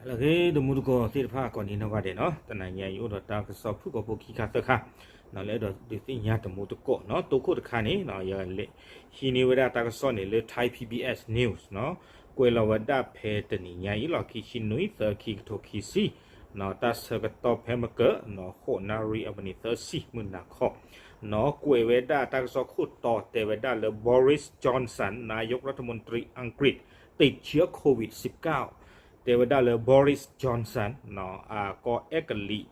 လၢအဂ့ၤ တမူတကိးသ့ၣ်တဖၣ် ကိးနံၤနီၢ်ဂၤဒဲးနီၤ, တနၤညါအံၤအိၣ်ဒီးတၢ်ကစီၣ်ဖုၣ်ကိာ်ဖိခံခါသၢခါ လၢအဲၣ်ဒိးဒုးသ့ၣ်ညါတမူတကိးနီၤ, တိခိၣ်တခါန့ၣ် ယဟံးန့ၢ်ဝဲဒၣ်တၢ်ကစီၣ်န့ၣ်လၢ Thai P B S News နီၤ, ကွဲးလီၤဝဲဒၣ်ဖဲတနံၤညါအံၤလီၤ ခံဆံနွံ သၢ ခံကထိခံဆံ တၢ်ဆၢကတီၢ်ဖဲမကၢနီၤ ဃိးနၣ်ရံၣ်အမံးနံးသၢဆံ မုၢ်နၤခီ နီၤ, ကွဲးဝဲဒၣ်တၢ်ကစီၣ်ခိၣ်တီတဲဝဲဒၣ်လၢ Boris Johnson นายกรัฐมนตรีอังกฤษ ติดเชื้อโควิดสิบเก้า တဲဝဲဒၣ်လၢ Boris Johnson နီၤ ကီၢ်အဲကလံး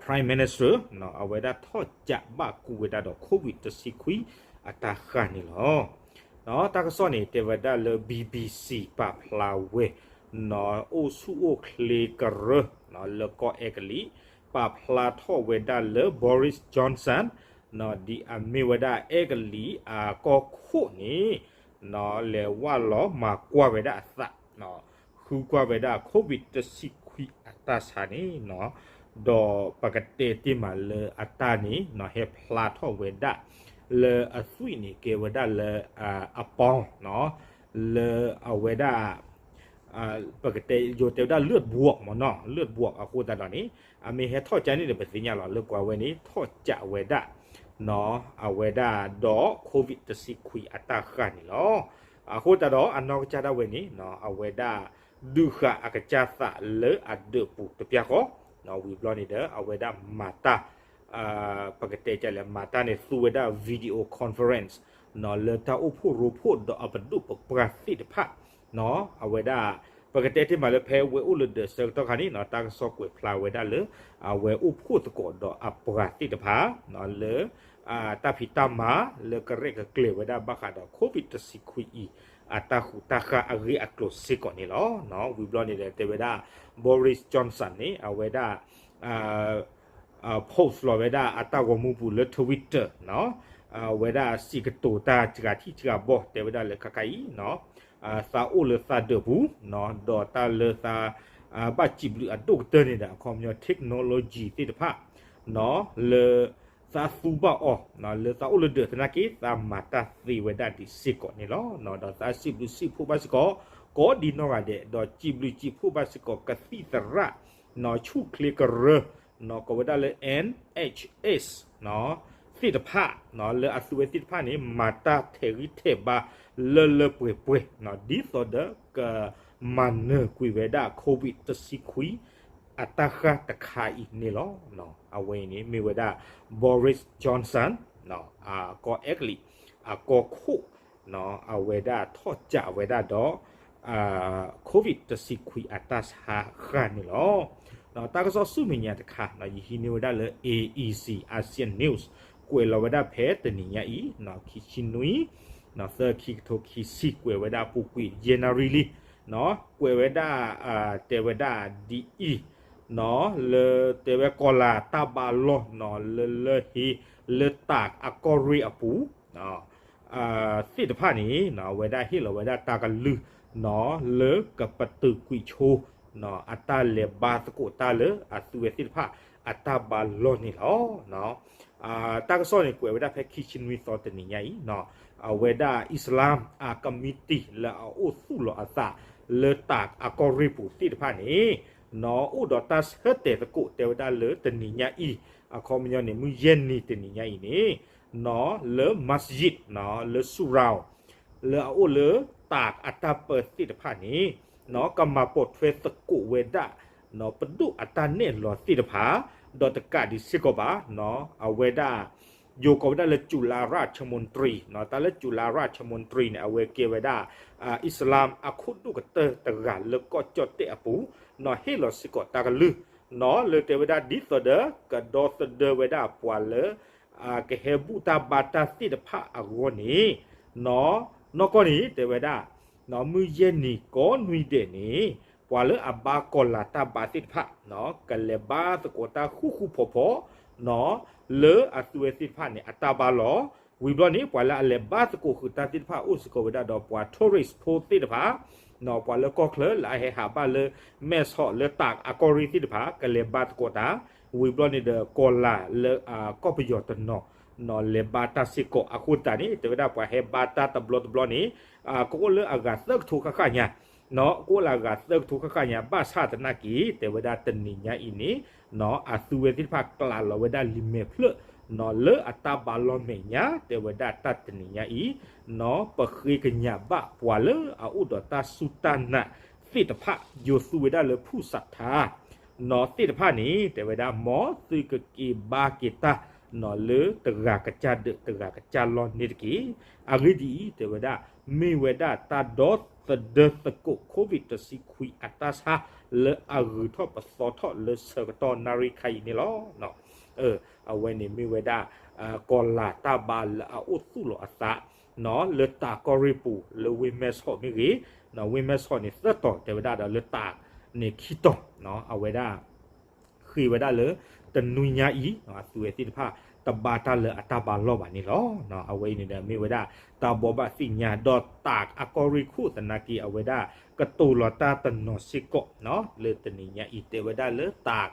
Prime Minister နီၤ အဝဲဒၣ်ထီၣ်ကးဘၣ်ကူဝဲဒၣ်ဒီး COVID တဆံခွံ အတၢ်ဃၢ်န့ၣ်လီၤ. နီၤ တၢ်ကစီၣ်န့ၣ် တဲဝဲဒၣ်လၢ BBC ပာ်ဖျါဝဲ နီၤ အိၣ်ဆူၣ်အိၣ်ချ့ကရၢ နီၤ လၢကီၢ်အဲကလံး ပာ်ဖျါထီၣ်ဝဲဒၣ်လၢ Boris Johnson နီၤ ဒ်အမ့ၢ်ဝဲဒၣ်အဲကလံးအကီၢ်ခိၣ်န့ၣ် နီၤ လဲၤဝၢ်လီၤမၤကွၢ်ဝဲဒၣ်အသး ဃုကွၢ်ဝဲဒၣ် COVID တဆံခွံအတၢ်ဆါန့ၣ်နီၤ, ဒီးပကတဲတ့ၢ်မးလၢအတၢ်န့ၣ်နီၤ ဟဲဖျါထီၣ်ဝဲဒၣ် လၢအသွံၣ်န့ၣ် ကဲဝဲဒၣ်လၢ အပီ နီၤ, လၢအဝဲဒၣ် ပကတဲ ယိၤတဲဝဲဒၣ် လၢၢ်ဘှီး မ့ၢ်နီၤ လၢၢ်ဘှီး အဃိသတးဒီးန့ၣ် အမ့ၢ်ဟဲထီၣ်ကါန့ၣ်ဒီး ပသ့ၣ်ညါလီၤ လၢပှၤဝဲန့ၣ် ထီၣ်ကးဝဲဒၣ် နီၤ အဝဲဒၣ်ဒီး COVID တဆံခွံအတၢ်ဃၢ်န့ၣ်လီၤ. အဃိသတးဒီး အနီၢ်ကစၢ်ဒၣ်ဝဲန့ၣ် အဝဲဒၣ် ဒုးဃာ်အကစၢ်သးလၢအဒၢးပူၤတပျၢ်ဃီ ဝံၤဘျီန့ၣ်ဒီး အဝဲဒၣ်မၤတၢ် ပကတဲကလဲၣ် မၤတၢ်န့ၣ် သူဝဲဒၣ် video conference နီၤ လၢတၢ်အိၣ်ဖှိၣ်ရိဖှိၣ်ဒီးအပဒိၣ်ပပှၢ်သ့ၣ်တဖၣ် နီၤ အဝဲဒၣ် ပကတဲတ့ၢ်မးလၢဖဲဝဲအိၣ်လၢဒၢးဆၢကတီၢ်ခါန့ၣ်နီၤ တၢ်ကစီၣ်ကွဲးဖျါဝဲဒၣ်လၢ အဝဲအိၣ်ဖှိၣ်သကိးဒီးအပှၤသ့ၣ်တဖၣ် နီၤ လၢ တၢ်ဖံးတၢ်မၤလၢကရဲၣ်ကကျဲၤဝဲဒၣ်ဘၣ်ဃးဒီး COVID တဆံခွံအံၤ အတၢ်ဃူတၢ်ဃၢ်အဂ့ၢ်အကျိၤစ့ၢ်ကီးန့ၣ်လီၤ. ဝံၤဘျီန့ၣ်ဒီး တဲဝဲဒၣ် Boris Johnson န့ၣ် အဝဲဒၣ် post လီၤဝဲဒၣ်အတၢ်ဂီၤမူပူၤလၢ Twitter နီၤ, အဝဲဒၣ်စံးကတိၤတၢ်တဂၤထံၣ်တဂၤဘီ တဲဝဲဒၣ်လၢခဲခါအံၤ သးအိၣ်လၢသးဒၢးပူၤ ဒီးတၢ်လၢသး ဘၣ်စံးဘျုးအဒိၣ်ကတၢၢ်န့ၣ်ဒီး အခီပညီ technology သ့ၣ်တဖၣ် လၢ သးသူဘၣ်အီၤ လၢသးအိၣ်လၢဒၢးသနာ်က့ သးမၤတၢ်သ့ဝဲဒၣ်ဒ်စ့ၢ်ကီးန့ၣ်လီၤ. ဒီးသးစံးဘျုးစံးဖှိၣ်ဘၣ်စ့ၢ်ကီး ကိးဒံနီၢ်ဂၤဒဲး ဒီးစံးဘျုးစံးဖှိၣ်ဘၣ်စ့ၢ်ကီး ကသံၣ်သရၣ် ဆူၣ်ချ့ကရၢ ကိးဝဲဒၣ်လၢ N H S သ့ၣ်တဖၣ် လၢအသုဝဲသ့ၣ်တဖၣ်န့ၣ် မၤတၢ်ထဲးဂံၢ်ထဲးဘါ လၢလၢပှဲၤပှဲၤ ဒ်သိးဒီးကမၤနၢၤကွံာ်ဝဲဒၣ် COVID တဆံခွံ အတၢ်ဃၢ်တခါအံၤန့ၣ်လီၤ. အဝဲအံၤန့ၣ်မ့ၢ်ဝဲဒၣ် Boris Johnson ကီၢ်အဲကလံး အကီၢ်ခိၣ် အဝဲဒၣ်ထီၣ်ကးဝဲဒၣ်ဒီး COVID တဆံခွံအတၢ်ဆါဃၢ်န့ၣ်လီၤ. တၢ်ကစီၣ်ဆူမဲာ်ညါတခါ ယဟံးန့ၢ်ဝဲဒၣ်လၢ A E C Asian News ကွဲးလီၤဝဲဒၣ်ဖဲတနံၤညါအံၤ ခံဆံနွံ သၢ ခံကထိခံဆံ ကွဲးဝဲဒၣ်ပူၤကွံာ် ယဲၢ်နၣ်ရံၣ်လံ ကွဲးဝဲဒၣ် တဲဝဲဒၣ်ဒ်အံၤ လၢတဲဝဲကီၤလၤတၢ်ဘါလီၢ် လၢလၢဟ့ လၢတၢ်အကီၢ်ရ့ၣ်အပူၤ သ့ၣ်တဖၣ်န့ၣ် အဝဲဒၣ်ဟ့ၣ်လီၤဝဲဒၣ်တၢ်ကလုၢ် လၢကပတုာ်ကွံာ်ဆိ အတၢ်လဲၤဘါသကိးတၢ်လၢအသုဝဲသ့ၣ်တဖၣ် အတၢ်ဘါလီၢ်န့ၣ်လီၤ. တၢ်ကစီၣ်န့ၣ် ကွဲးဝဲဒၣ်ဖဲခံဆံနွံသီတနံၤညါအံၤ အဝဲဒၣ် Islam အကမံးတံာ် လၢအအိၣ်သူၣ်လီၤအသး လၢတၢ်အကီၢ်ရ့ၣ်ပူၤသ့ၣ်တဖၣ်န့ၣ် အိၣ်ဒီးတၢ်ဆၢတဲာ်သကိး တဲဝဲဒၣ်လၢတနံၤညါအံၤ အခီပညီန့ၣ် မုၢ်ယဲၢ်နံၤတနံၤညါအံၤန့ၣ် လၢ masjid လၢ surau လၢအအိၣ်လၢတၢ်အတၢ်ပၢသ့ၣ်တဖၣ်န့ၣ် ကမၤပိာ်ထွဲသကိးဝဲဒၣ် ပဒိၣ်အတၢ်နဲၣ်လီၤသ့ၣ်တဖၣ် ဒီးတကးဒံးစ့ၢ်ကီးဘၣ် အဝဲဒၣ် ယိၤကိးဝဲဒၣ်လၢ จุฬาราชมนตรี တၢ်လၢ จุฬาราชมนตรี န့ၣ် အဝဲကဲဝဲဒၣ် Islam အခိၣ်ဒိၣ်ကတၢၢ်တဂၤလၢကီၢ်ကၠီၣ်တဲၣ်အပူၤ ဟ့ၣ်လီၤစ့ၢ်ကီးတၢ်ကလုၢ် လၢတဲဝဲဒၣ်ဒ်သိးဒီး ကဒီသဒၢဝဲဒၣ်ပှၤလၢ ကဟဲဘူၣ်တၢ်ဘါတၢ်သ့ၣ်တဖၣ်အဂီၢ်န့ၣ် နီၢ်ကီၢ်န့ၣ် တဲဝဲဒၣ် မုၢ်ယဲၢ်နံၤကိးနွံဒဲးန့ၣ် ပှၤလၢအဘါကီၤလၤတၢ်ဘါသ့ၣ်တဖၣ် ကလဲၤဘါသကိးတၢ်ဃူဃူဖိးဖိး လၢအသုဝဲသ့ၣ်တဖၣ်န့ၣ် အတၢ်ဘါလီၢ် ဝံၤဘျီန့ၣ် ပှၤလၢအလဲၤဘါသကိးဃုာ်တၢ်သ့ၣ်တဖၣ် အိၣ်စ့ၢ်ကီးဝဲဒၣ်ဒီးပှၤ tourist ဖိသ့ၣ်တဖၣ် ပှၤလၢကီၢ်ချၢလၢအဟဲဟးဘၣ်လၢ မဲၢ်ဆီးလၢတၢ်အကီၢ်ရ့ၣ်သ့ၣ်တဖၣ် ကလဲၤဘါသကိးတၢ် ဝံၤဘျီန့ၣ်ဒီး ကီၤလၤလၢအကီၢ်ပယီၤတနီၤ လဲၤဘါတၢ်စ့ၢ်ကီးအဃိသတးန့ၣ် တဲဝဲဒၣ်ပှၤဟဲဘါတၢ်တဘျီတဘျီန့ၣ် ကအိၣ်လၢအဂၤသၢကထိဃၣ်ဃၣ်ညါ ကအိၣ်လၢအဂၤသၢကထိဃၣ်ဃၣ်ညါ ဘၣ်ဆၣ်သနာ်က့ တဲဝဲဒၣ်တနံၤညါအံၤန့ၣ် အသုဝဲသ့ၣ်တဖၣ်ကျးလီၤဝဲဒၣ်လံာ်မဲာ်ဖျၢၣ် လၢအတၢ်ဘါလီၢ်မဲာ်ညါ တဲဝဲဒၣ်တၢ်တနံၤညါအံၤ ပဃ့ကညးဘၣ်ပှၤလၢအအိၣ်ဒီးတၢ်စူၢ်တၢ်နာ်သ့ၣ်တဖၣ် ယိၤသူဝဲဒၣ်လၢဖုၣ်စးထါ သ့ၣ်တဖၣ်န့ၣ် တဲဝဲဒၣ် မ်သုကက့ၤဘါက့ၤတၢ် လၢတဂၤကစၢ်ဒၢးတဂၤကစၢ်လီၢ်န့ၣ်တက့ၢ်. အဂ့ၢ်ဒ်အံၤ တဲဝဲဒၣ် မ့ၢ်ဝဲဒၣ်တၢ်ဒီသဒၢသကိး COVID တဆံခွံအတၢ်ဆါ လၢအဂုၤထီၣ်ပသီထီၣ်လၢဆၢကတီၢ်နၣ်ရံၣ်ခါအံၤန့ၣ်လီၤ. အဝဲန့ၣ်မ့ၢ်ဝဲဒၣ် ကီၤလၤတၢ်ဘါလၢအအိၣ်သူၣ်လီၤအသး လၢတၢ်ကီၢ်ရ့ၣ်ပူၤ လၢဝ့ၢ်မဲဆီးမ့ၢ်ဂ့ၤ, ဝ့ၢ်မဲဆီးန့ၣ်သၢတီၤ တဲဝဲဒၣ်ဒီးလၢတၢ်န့ၣ်ခံတီၤ အဝဲဒၣ် ဃ့ဝဲဒၣ်လၢ တနွံညါအံၤ အသုဝဲသ့ၣ်တဖၣ် တဘါတၢ်လၢအတၢ်ဘါလီၢ်ဘၣ်န့ၣ်လီၤ. အဝဲအံၤန့ၣ်ဒီးမ့ၢ်ဝဲဒၣ် တၢ်ဘိးဘၣ်သ့ၣ်ညါ ဒီးတၢ်အကီၢ်ရ့ၣ်ခိၣ်သနာ်က့ အဝဲဒၣ် ကတိၤလီၤတၢ်တနီၤစ့ၢ်ကီး လၢတနံၤညါအံၤ တဲဝဲဒၣ်လၢတၢ်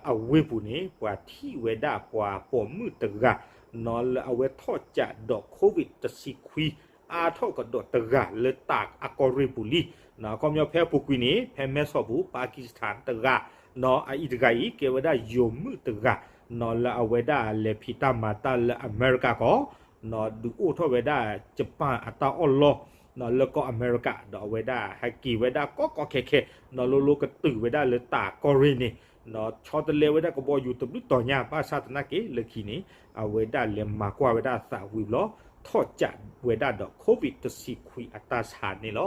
အဝ့ၢ်ပူၤန့ၣ် ပှၤထံၣ်ဝဲဒၣ်ပှၤပိာ်မုၣ်တဂၤ လၢအဝဲထီၣ်ကးဒီး COVID တဆံခွံ အါထီၣ်ကဒီးတဂၤလၢတၢ်အကီၢ်ရ့ၣ်ပူၤလံ. အခီပညီဖဲအပူၤကွံာ်န့ၣ် ဖဲမဲဆီးပူၤ Pakistan တဂၤ အအံၤတဂၤအံၤ ကဲဝဲဒၣ်ယိၤမုၣ်တဂၤ လၢအဝဲဒၣ်လဲၤဖံးတၢ်မၤတၢ်လၢအမဲရကၤကီၢ် ဒုးအိၣ်ထီၣ်ဝဲဒၣ် Japan အတၢ်အီၣ်လီၢ် လၢကီၢ်အမဲရကၤ ဒီးအဝဲဒၣ်ဟဲက့ၤဝဲဒၣ်ကီကီခဲခဲ လိၤလိၤကတုၤဝဲဒၣ်လၢတၢ်ကီၢ်ရ့ၣ်န့ၣ် ဆီတလဲဝဲဒၣ်ကဘီယူၤတဘျုးတီၤညါ ဘၣ်ဆၣ်သနာ်က့ လၢခံန့ၣ် အဝဲဒၣ်လဲၤမၤကွၢ်ဝဲဒၣ်သးဝံၤဘျီ ထီၣ်ကးဝဲဒၣ်ဒီး COVID တဆံခွံအတၢ်ဆါန့ၣ်လီၤ.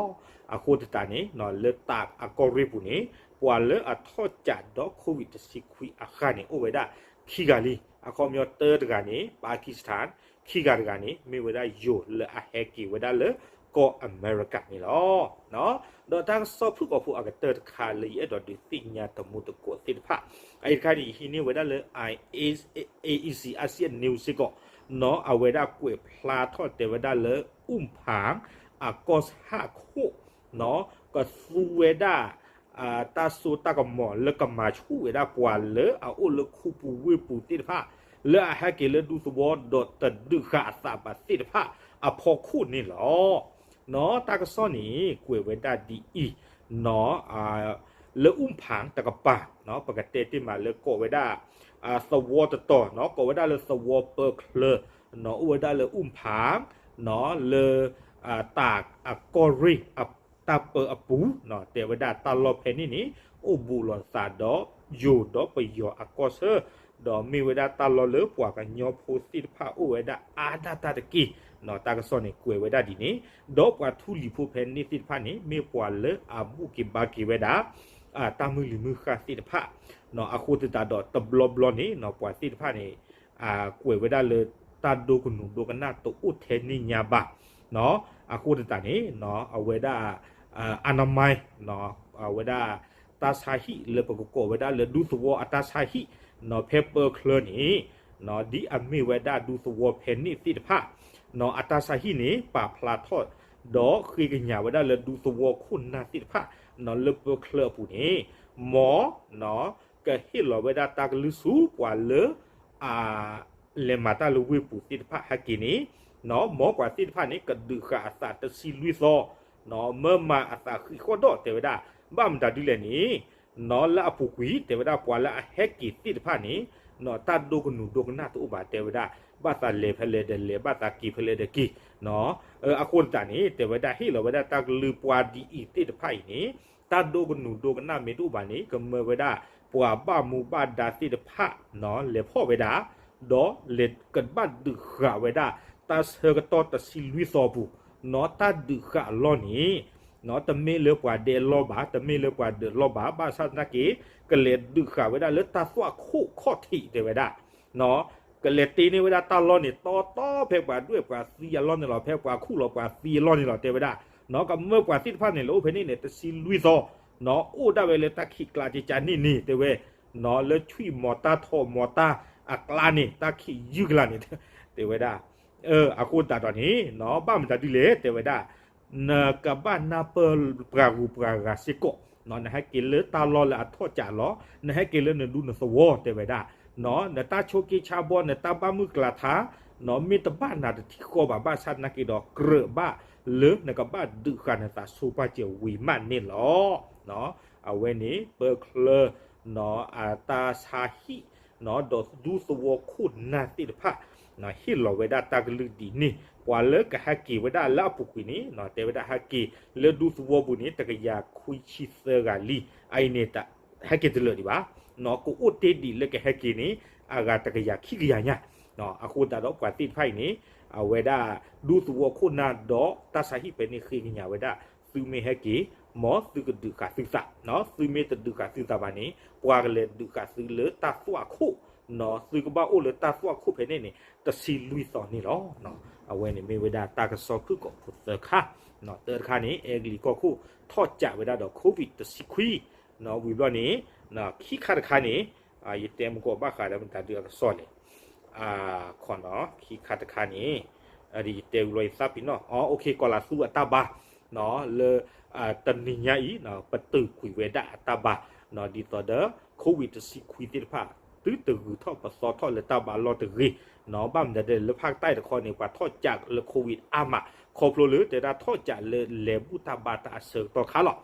အဃိသတးန့ၣ် လၢတၢ်အကီၢ်ရ့ၣ်ပူၤန့ၣ် ပှၤလၢအထီၣ်ကးဒီး COVID တဆံခွံအဃၢ်န့ၣ် အိၣ်ဝဲဒၣ်ခံဂၤလံ. အခီပညီတၢတဂၤန့ၣ် Pakistan ခံဂၤတဂၤန့ၣ် မ့ၢ်ဝဲဒၣ်ယိၤလၢအဟဲက့ၤဝဲဒၣ်လၢကီၢ်အမဲရကၤန့ၣ်လီၤ. ဒီးတၢ်ကစီၣ်ဖုၣ်ကိာ်ဖိအကတၢၢ်တခါလၢယအဲၣ်ဒိးဒုးသ့ၣ်ညါတမူတကိးသ့ၣ်တဖၣ် အအံၤတခါန့ၣ် ယဟံးန့ၢ်ဝဲဒၣ်လၢ AEC Asia News စ့ၢ်ကီး အဝဲဒၣ်ကွဲးဖျါထီၣ်တဲဝဲဒၣ်လၢ အူၣ်ဖၣ် အကီၢ်ဆၣ်ခိၣ် ကသူဝဲဒၣ် တၢ်စိတၢ်ကမီၤလၢကမၤဆူၣ်ဝဲဒၣ်ပှၤလၢအအိၣ်လၢခူပူၤဝ့ၢ်ပူၤသ့ၣ်တဖၣ် လၢအဟဲက့ၤလၢဒူသဝီဒီးတဒုးဃာ်အသးဘၣ်သ့ၣ်တဖၣ်အဖီခိၣ်န့ၣ်လီၤ. တၢ်ကစီၣ်န့ၣ် ကွဲးဝဲဒၣ်ဒ်အံၤ လၢအူၣ်ဖၣ်တကပၤ ပကတဲတ့ၢ်မးလၢကိးဝဲဒၣ် သဝီတတီၤ ကိးဝဲဒၣ်လၢသဝီပၢချၢ အိၣ်ဝဲဒၣ်လၢအူၣ်ဖၣ် လၢ တၢ်အကီၢ်ရ့ၣ် တၢ်ပၢအပူၤ တဲဝဲဒၣ်တၢ်လီၢ်ဖဲန့ၣ်န့ၣ် အိၣ်ဘူးလီၤသးဒီးယိၤဒီးပယီၤအကီၢ်ဆၢ ဒီးမ့ၢ်ဝဲဒၣ်တၢ်လီၢ်လၢပှၤကညီဖိသ့ၣ်တဖၣ်အိၣ်ဝဲဒၣ်အါဒၣ်တၢ်တက့ၢ်. တၢ်ကစီၣ်န့ၣ်ကွဲးဝဲဒၣ်ဒ်န့ၣ် ဒီးပှၤထူလံၤဖိဖဲန့ၣ်သ့ၣ်တဖၣ်န့ၣ် မ့ၢ်ပှၤလၢအဘူၣ်က့ၤဘါက့ၤဝဲဒၣ် တၢ်မုၢ်လံၤမုၢ်ဃၢ်သ့ၣ်တဖၣ် အဃိသတးဒီးတဘျီဘျီန့ၣ် ပှၤသ့ၣ်တဖၣ်န့ၣ် ကွဲးဝဲဒၣ်လၢ တၢ်ဒိကနူၤဒိကနၣ်တအိၣ်ထဲန့ၣ်ညါဘၣ်. အဃိသတးန့ၣ် အဝဲဒၣ် အနမါ အဝဲဒၣ် တၢ်ဆါဟံၣ်လၢပကကိးဝဲဒၣ်လၢဒူသဝီအတၢ်ဆါဟံၣ် ဖဲပၢချၢန့ၣ် ဒ်အမ့ၢ်ဝဲဒၣ်ဒူသဝီဖဲန့ၣ်သ့ၣ်တဖၣ် အတၢ်ဆါဟံၣ်န့ၣ် ပာ်ဖျါထီၣ် ဒီးဃ့ကညးဝဲဒၣ်လၢဒူသဝီခိၣ်နၢ်သ့ၣ်တဖၣ် လၢပၢချၢအပူၤန့ၣ် မ် ကဟ့ၣ်လီၤဝဲဒၣ်တၢ်ကလုၢ်ဆူပှၤလၢ အ လဲၤမၤတၢ်လၢဝ့ၢ်ပူၤသ့ၣ်တဖၣ်ဟဲက့ၤန့ၣ် မ်ပှၤသ့ၣ်တဖၣ်န့ၣ် ကဒုးဃာ်အသးတဆံလွံၢ်သီ မၢမၤအသးဃံးဃီဒီးတဲဝဲဒၣ် ဘၣ်မတၤဒ်လဲၣ်န့ၣ် လၢအပူၤကွံာ် တဲဝဲဒၣ်ပှၤလၢအဟဲက့ၤသ့ၣ်တဖၣ်န့ၣ် တၢ်ဒိကနူၤဒိကနၣ်တအိၣ်ဘၣ် တဲဝဲဒၣ် ဘၣ်သးလဲၤဖဲလဲၣ်ဒီးလဲၤ ဘၣ်သးက့ၤဖဲလဲၣ်ဒီးက့ၤ အဃိသတးန့ၣ် တဲဝဲဒၣ်ဟ့ၣ်လီၤဝဲဒၣ်တၢ်ကလုၢ်ပှၤဒ်အံၤသ့ၣ်တဖၣ်အံၤန့ၣ် တၢ်ဒိကနူၤဒိကနၣ်မ့ၢ်တအိၣ်ဘၣ်န့ၣ် ကမၢဝဲဒၣ်ပှၤဘၣ်မူဘၣ်ဒါသ့ၣ်တဖၣ် လဲၤဖီၣ်ဝဲဒၣ် ဒီးလဲၤကဘၣ်ဒုးဃာ်ဝဲဒၣ် တၢ်ဆၢကတီၢ်တဆံလွံၢ်သီပူၤ တၢ်ဒုးဃာ်အလီၢ်န့ၣ် တမ့ၢ်လၢပှၤဒဲလီၢ်ဘၣ် တမ့ၢ်လၢပှၤဒၢးလီၢ်ဘၣ် ဘၣ်ဆၣ်သနာ်က့ ကလဲၤဒုးဃာ်ဝဲဒၣ်လၢတၢ်သွၣ်ခိၣ်ခီၣ်ထံးတဲဝဲဒၣ် ကလဲၤတ့န့ၢ်ဝဲဒၣ်တၢ်လီၢ်န့ၣ် တီတီဖဲပှၤဒွဲၣ်ပှၤသံအလီၢ်န့ၣ်လီၤ ဖဲပှၤခူၣ်လီၤပှၤသံအလီၢ်န့ၣ်လီၤ တဲဝဲဒၣ် ကမၢပှၤသ့ၣ်တဖၣ်န့ၣ် လၢအိၣ်ဖဲန့ၣ်န့ၣ် တဆံလွံၢ်သီ အိၣ်ဒၣ်ဝဲလၢတၢ်ခံးကျါကကန့ၣ်န့ၣ် တဲဝဲ လၢဆွံၣ်မီၤတၢ်ထီၣ်မီၤတၢ်အကျါန့ၣ် တၢ်ခံးယုၢ်ကလာ်န့ၣ် တဲဝဲဒၣ် အဃိသတးဒီးန့ၣ် ဘၣ်မတၤဒ်လဲၣ် တဲဝဲဒၣ် နကဘၣ်နၢ်ပၢၢ်ပှၤဂုၤပှၤဂၤစ့ၢ်ကီး နဟဲက့ၤလၢတၢ်လီၢ်လၢအထီၣ်ကးလီၤ နဟဲက့ၤလၢနဒူနသဝီ တဲဝဲဒၣ် နတၢ်ဆိးက့ဆါဘီ နတၢ်ဘၣ်မုၢ်ကျါထါ မ့ၢ်တဘၣ်နၤတထံၣ်ဃီဘၣ် ဘၣ်ဆၣ်သနာ်က့ဒီး ကြၢးဘၣ် လၢနကဘၣ်ဒုးဃာ်နသးဆိပာ်စၢၤဝံၤမးန့ၣ်လီၤ. အဝဲန့ၣ် ပၢချၢ အတၢ်ဆါဟံၣ် ဒီးဒူသဝီခိၣ်နၢ်သ့ၣ်တဖၣ် ဟ့ၣ်လီၤဝဲဒၣ်တၢ်ကလုၢ်ဒ်န့ၣ် ပှၤလၢကဟဲက့ၤဝဲဒၣ်လၢအပူၤကွံာ်န့ၣ် တဲဝဲဒၣ်ဟဲက့ၤလၢဒူသဝီပူၤန့ၣ် တကယၤခွံဆံသၢဂၤလံ. အအံၤန့ၣ် ဟဲက့ၤတလၢာ်ဒံးဘၣ်, ကအိၣ်တ့ၢ်ဒံးလၢကဟဲက့ၤန့ၣ် အဂၤတကယၤခံကယၤညါ. အဃိသတးဒီးပှၤသ့ၣ်တဖၣ်အံၤန့ၣ် အဝဲဒၣ်ဒူသဝီခိၣ်နၢ်ဒီးတၢ်ဆါဟံၣ်ဖဲန့ၣ်ဃ့ကညးဝဲဒၣ် သုမ့ၢ်ဟဲက့ၤ မ်သုကဒုးဃာ်သုသး, သုမ့ၢ်တဒုးဃာ်သုသးဘၣ်န့ၣ် ပှၤကလဲၤဒုးဃာ်သုလၢတၢ်သွၣ်ခိၣ်, သုကဘၣ်အိၣ်လၢတၢ်သွၣ်ခိၣ်ဖဲန့ၣ်န့ၣ် တဆံလွံၢ်သီန့ၣ်လီၤ. အဝဲန့ၣ်မ့ၢ်ဝဲဒၣ်တၢ်ကစီၣ်ဖုၣ်ကိာ်ဖိသၢခါ, တၢတခါန့ၣ် အဲကလံးကီၢ်ခိၣ်ထီၣ်ကးဝဲဒၣ်ဒီး COVID တဆံခွံ, ဝံၤဘျီန့ၣ် ခံခါတခါန့ၣ် ယတဲမုၢ်ကီၢ်ဘၣ်ဃးဒီးမတၤဒုးအကစီၣ်လဲၣ်, ခီနီၤ ခံခါတခါန့ၣ် ယတဲဝံၤဘျီယသးပ့ၤနီၣ် အကလးသူအတၢ်ဘါ လၢ တနံၤညါအံၤ ပတုာ်ကွံာ်ဝဲဒၣ်အတၢ်ဘါ ဒ်သိးဒီး COVID တဆံခွံသ့ၣ်တဖၣ် သုတဂုၤထီၣ်ပသီထီၣ်လၢတၢ်ဘါလီၢ်တဂ့ၤ, ဘၣ်မနုၤဒဲးလၢဖၣ်ကတၢၢ်တခီန့ၣ် ပှၤထီၣ်ကးလၢ COVID အါမး ခီဖျိလၢတဲဒၣ်ထီၣ်ကးလၢလဲၤဘူၣ်တၢ်ဘါတၢ်အဆၢကတီၢ်ခါလီၤ.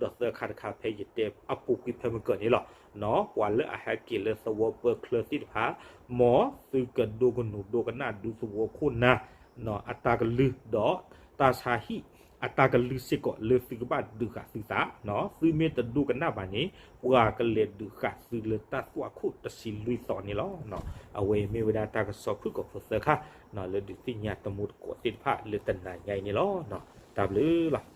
ဒီးသၢခါတခါဖဲယတဲအပူၤကွံာ်ဖဲမုၢ်ကၢၤန့ၣ်လီၤ. ပှၤလၢအဟဲက့ၤလၢသဝီပၢချၢသ့ၣ်တဖၣ် မ်သုကဒိကနူၤဒိကနၣ်ဒူသဝီခိၣ်နၢ် အတၢ်ကလုၢ် ဒီးတၢ်ဆါဟံၣ်အတၢ်ကလုၢ်စ့ၢ်ကီးလၢသုကဘၣ်ဒုးဃာ်သုသး, သုမ့ၢ်တဒိကနၣ်ဘၣ်န့ၣ် ပှၤကလဲၤဒုးဃာ်သုလၢတၢ်သွၣ်ခိၣ်တဆံလွံၢ်သီန့ၣ်လီၤ. အဝဲအံၤမ့ၢ်ဝဲဒၣ်တၢ်ကစီၣ်ဖုၣ်ကိာ်ဖိသၢခါ လၢဒုးသ့ၣ်ညါတမူတကိးသ့ၣ်တဖၣ်လၢတနၤညါအံၤန့ၣ်လီၤ. တၢ်ဘျုးလီၤ.